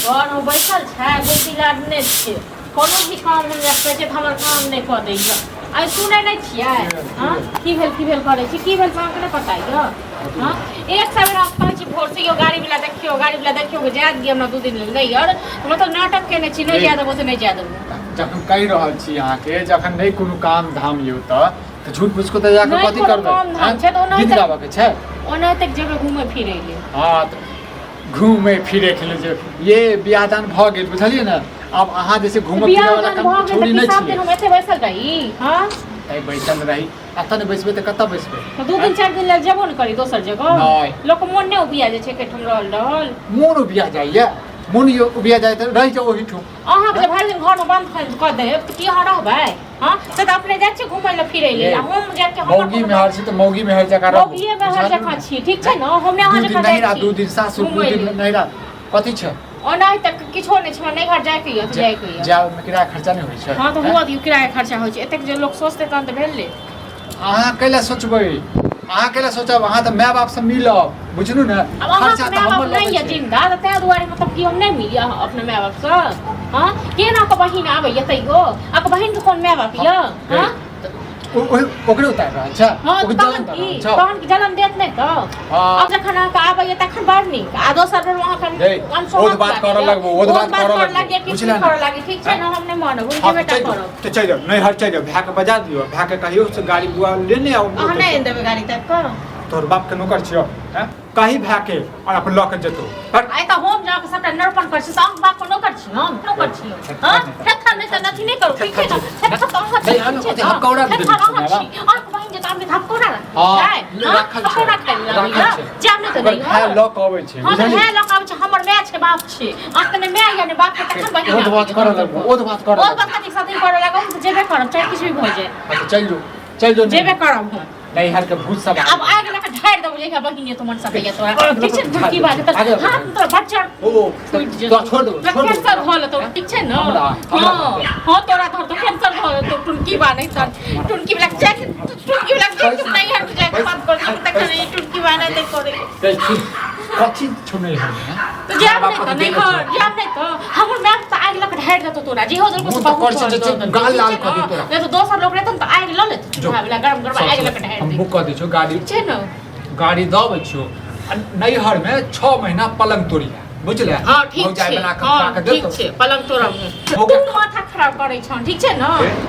घरमे बैसल छै गोटी लादने छै कोनो भी काम हम कहै छै तऽ हमर काम नहि कऽ दैए आइ सुनै नहि छियै हँ की भेल की भेल करै छी की भेल से अहाँके नहि पता यऽ हँ एक सवेरा हम कहै छी भोरसँ यौ गाड़ीवला देखियौ गाड़ीवला देखियौ जाय दिअ हमरा दू दिन लेल नहि यार मतलब नाटक केने छी नहि जाय देबो तऽ नहि जाय देबो जखन कहि रहल छी अहाँके जखन नहि कोनो काम धाम यौ तऽ झूठ फूस के तऽ जाके नहि कथी कोनो करबै काम धाम छै तऽ ओनाहिते गीत गाबऽ के छै ओनाहिते जेबै घूमै फिरै लेल हँ तऽ घूमे फिरे के लेल जे ये बियाह दान भऽ गेल बुझलियै ने आब अहाँ जे छै घूमऽ बियाह फिरऽ वाला दान काम भऽ गेल छोड़ी तऽ की नहि सब दिन छियै हम एते बैसल रही हँ तै बैसल रही एतऽ नहि बैसबै तऽ कतऽ बैसबै तऽ दू दिन चारि दिन लेल जेबो ने करी दोसर जगह नहि। लोक मोन नहि उबिया जाइ छै एकेठाम रहल रहल मोन उबिया जाइए मोन उबिया जाइ तऽ रहि जाउ ओहिठाम अहाँके जे भरि दिन घरमे बन्द कऽ देब तऽ की अहाँ रहबै हँ से तऽ अपने जाइ छियै घुमय लए फिरै लेल आ हम जाके हमर मौगी मेहर छी तऽ मौगी मेहर जकाँ रहू मौगिए मेहर जकाँ छी ठीक छै ने हम नहि अहाँ दू दिन जकाँ जाइ नहिरा छी दू दिन सासुर दू घुमय दिन लेल। नहिरा कथी छै ओना तक किछो नहि छै हमरा नैहर जाइके यऽ तऽ जाइके यऽ जाय किराया खर्चा नहि होइ छै हँ तऽ हुअ दियौ किराया खर्चा होइ छै एतेक जे लोक सोचतै तहन तऽ भेलै अहाँ कैला सोचबै अहाँ कैला सोचब अहाँ तऽ माय बापसँ मिलब बुझलू ने आब अहाँके खर्चा तऽ माय बाप हमर नहि लगै यऽ छै जिन्दा तऽ ताहि दुआरे मतलब कि हम नहि मिली अहाँ अपना माय बापसँ हँ केना कऽ बहिन आबैए तैयो अहाँके बहिनके कोन माय बाप यऽ हँ ओकरे उतारि रहल छै हँ ओकरे तहन जलन दऽ की रहल छौ तहन की जलन देत नहि तऽ हँ। आब जखन अहाँके आबैए तखन बड़ नीक आ दोसर बेर अहाँके रे, अनसोहाँत ओध बात करऽ लागैए। लगबो, ओध ओध बात करऽ करऽ लगबो। लागिए, किछु बुझले नहि ने? करऽ लागी ठीक छै ने हम नहि मानब हम हँ जेबे तऽ टा चलि जाउ करब तऽ चलि जाउ नैहर चलि जाउ भायके बजा दियौ भायके कहियौ से गाड़ी बुआ लेने आउ अहाँ नहि आनि देबै गाड़ी ताकि कऽ तोहर बापके नौकर छियौ हैं कही भायके और अपन लऽ के जेतौ हट आइ तऽ हम जाके सबटा नरपन करै छी तऽ अहाँके बाप नौकर छी हम नौकर छी हँ थेथर नहि तऽ अथी नहि करू ठीक छै ने थेथर तऽ अहाँ छी नहि, अनु, ठीक छै अथी ने? हपकौड़ा थेथर देबै अहाँ छी, छी अहाँके बहिन जे तऽ आदमी हपकौड़ा रखै हँ, छै हँ? राखल छै। हपकौड़ा खाइ लए राखल आबैए छै। जायब नहि तऽ ओकर नहि भाय हँ लऽ कऽ अबै छै हँ तऽ बुझलियै भाय लऽ कऽ आबै छै हमर माय छै बाप छै अहाँके नहि माय या नहि बाप छै तखन बहिन ओध बात करऽ लगबो ओध बात करऽ ओध लगबो बात कथी साथी करऽ लागब हम तऽ जेबे करब चाहे किछु भी भऽ जाए अच्छा चलि जो चलि जो जेबे करब हम नैहर के भूत सब आब आगि लऽ कऽ ढारि देबौ जहिया बहिन ये तो मन सकैया तोरा ठीक छै ने की बात आगे हाथ में तोरा बच्चा ओ फूटि जेतौ तोरा छोड़ देबौ तोरा छोड़ देबौ कैंसर भऽ लेतौ ठीक छै ने हमरा हमरा हँ हँ तोरा धरतौ कैंसर भऽ जेतौ टुनकी बा नहि तर टुनकी वाला जाय टुनकी वाला जाय नैहर में जाय के बात कर तखन ई टुनकी बा नहि करे कथी छौ नैहर में तऽ जायब नहि तऽ नैहर जायब नहि तऽ हमर माय तऽ आगि लऽ कऽ ढारि देतौ तोरा जे हो देलको से मुँह तऽ बहुत कर छै, भऽ जे गेल। गाल लाल ठीक छै कऽ ने? देतौ तोरा। नहि तऽ दोसर लोक रहतौ ने तऽ आगि लऽ लेतौ चूल्हा वला गरम गरम आगि लऽ कऽ ढारि हम देतौ बुक कऽ दै छियौ गाड़ी ठीक छै ने गाड़ी दऽ अबै छियौ आ नैहरमे छओ महीना पलङ्ग तोड़िहे बुझले हाँ ठीक भौजाइ छै बना कऽ हाँ खुआ कऽ ठीक देतौ छै पलंग तोड़ब हो तू गेल। माथा खराब करै छौ ठीक छै ने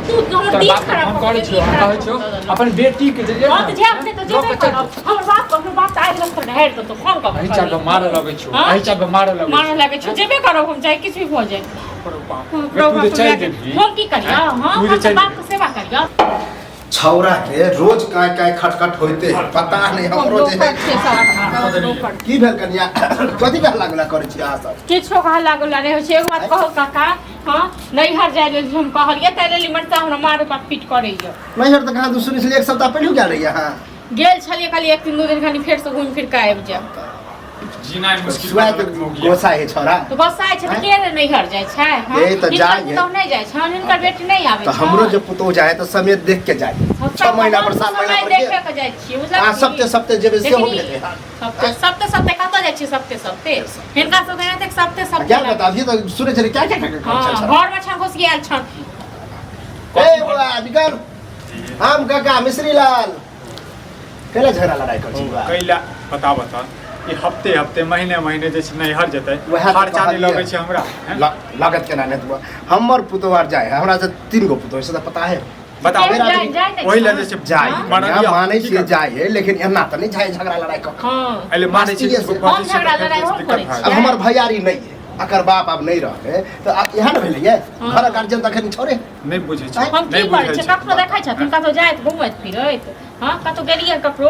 तू हमर तोरा दिल बाप के खराब फोन कऽ करै देलही, छियौ हम खराब कहै छियौ कऽ देलक। अपन बेटी के जे हाँ तऽ जायब नहि तऽ लऽ जेबे कऽ चलि करब हमर बाप तऽ आगि लग पर ढारि देतौ फोन कऽ एहि चाल पर मारऽ लगै छियौ हाँ? एहि चाल पर मारऽ लगै मारऽ लागै छौ जेबे करब हम चाहे किछु भी भऽ जाए छियौ बाप हम रे, तू जे चलि जेबही हम की करियौ हाँ तू जे हम तऽ चलि बाप के सेवा करियौ छौड़ा के रोज काय काय खटखट होइते है पता नहीं हम हमरो जे लोकल छियै है सब लोकल की भेल कनिया कथी के हल्ला गुल्ला करै छी अहाँ सब किछो के हल्ला गुल्ला नहि होइ छै एगो बात कहू काका हाँ नैहर जाय लेल हम कहलियै ताहि लेल मरता हमरा मार बाप पीट करैया नैहर तऽ कहाँ सुनै छलियै एक सप्ताह पहिलु गेल रहियै अहाँ गेल छलियै कहलियै एक दिन दू दिन कनि फेरसँ घुमि फिर कऽ आबि जायब जीना मुश्किल सुआइ तऽ गोसा है छौड़ा तऽ गोसाइ छै तऽ के ने नैहर जाइ छै हँ? ए, तऽ हिनकर जाइ है। पुतहु नहि जाइ छनि हिनकर बेटी नहि आबै तऽ हमरो जे पुतोह जाइ तऽ समय देख के जाइ छओ महीना पर सात महीना पर देखे गेल के जाइ छियै बुझलही? आ सप्ते सप्ते जेबै सेहो लेकिन ई- भेलै हँ। सप्ते सप्ते सप्ते कतऽ जाइ छियै सप्ते सप्ते हिनका सबके एतेक सप्ते सप्ते क्या बता अभी तऽ सुनै छलियै क्या क्या क्या हँ करै छै छौड़ा घरमे छन घुसियाल छन ए बौआ निकल हम काका मिश्री लाल कैला झगड़ा लड़ाइ करै छी बौआ कैला बता बता ई हफ्ते हफ्ते महीने महीने जे छै नैहर जेतै वएह तऽ खर्चा नहि कहलियै। लगै छै हमरा हैं? लागत केना नहि तऽ हमर पुतोह आर जाइ है हमरा से तीन गो पुतोह से तऽ पता है बताउ जाइ- जाइ- जाइ नहि ओहि लए छन। जे छै जाइ हँ? मानलियै, हम मानै की छियै करबै? जाइ है लेकिन एना तऽ नहि जाइ झगड़ा लड़ाइ कऽ कऽ। हँ एहि लए मानै छी राष्ट्रीय से- हम झगड़ा लड़ाइ हम करै आब छियै। हमर भैयारी नहि है अकर बाप आब नहि रहलै तऽ आब इएह ने भेलै ये हँ। घरक गार्जियन तऽ एखन छोड़े नहि बुझै छै हम नहि की करै बुझै छियै छै कखनो देखै छथिन कतौ जाइत घुमैत फिरैत हँ कतौ गेलियै ककरो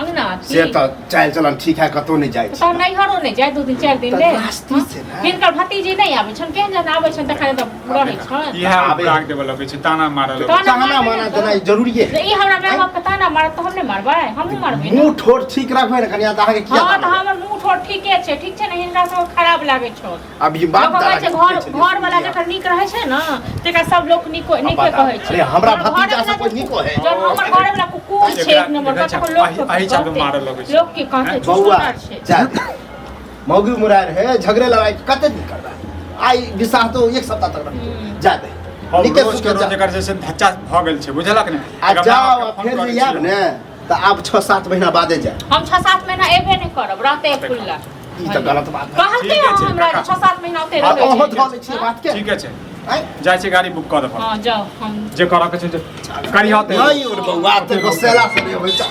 अङ्गना से तऽ चालि चलन ठीक है कतौ नहि जाइ तऽ नैहरो नहि जाइ दू दिन चारि दिन तऽ लेल रास्ती से ने। हिनकर भतीजी नहि आबै छनि केहन जहन आबै छनि तखन तऽ रहै छनि इएह आबै। राग देबऽ लगै छै ताना मारऽ लगै ताना ताना मारबै माना ने तऽ। देनाइ जरूरी है ई हमरा माय बाप के ताना मारत तऽ हम नहि मारबै हमहूँ मारबै ने मुँह ठोर ठीक राखबै ने कनिया तऽ अहाँके किया हँ तऽ ताना हमर मुँह ठोर ठीके छै ठीक छै ने हिनका सबके खराब लागै छौ अब ई बाप लोक कहै दादा छै के घर छै, घर वाला जकर नीक रहै छै ने तकरा सब लोक नीको नीके बता। कहै छै अरे हमरा हमर भतीजा घरेवला सब कोई जे- नीको है। जब हमर घरे वाला कुकुर छै एक नंबर एकरा कतको लोक एहि- एहि चाल पे मारऽ लगै छै। लोक की कहतै बौआ छुछुनर छै जा मौगी मुरार है झगड़े लड़ाई कते दिन करबै आइ बिसाह तो एक सप्ताह तक रखतो जा दे हम नीके रोज सुखे के रोज जा। एकर जे छै धच्चा भऽ गेल छै बुझलक ने आ एकर जाओ माय आ बापके फोन फेर करै जे आयब छियै। ने तऽ आब 6-7 महीना बादे जाय। हम 6-7 महीना एबे नहि करब, रहते खुल्ला। ई तऽ गलत बात है। कहलकै ठीके छै, हमरा काका। 6-7 महीना ओते आ रहै अहूँ छै। धऽ लै छियै बात के। ठीके छै। आँय? जाइ छै गाड़ी बुक कऽ देबह। हँ जाउ हम जे करऽ के छै जे करिहऽ ते। नहीं और बौआ, ते गोसेला से नहीं होइ छै।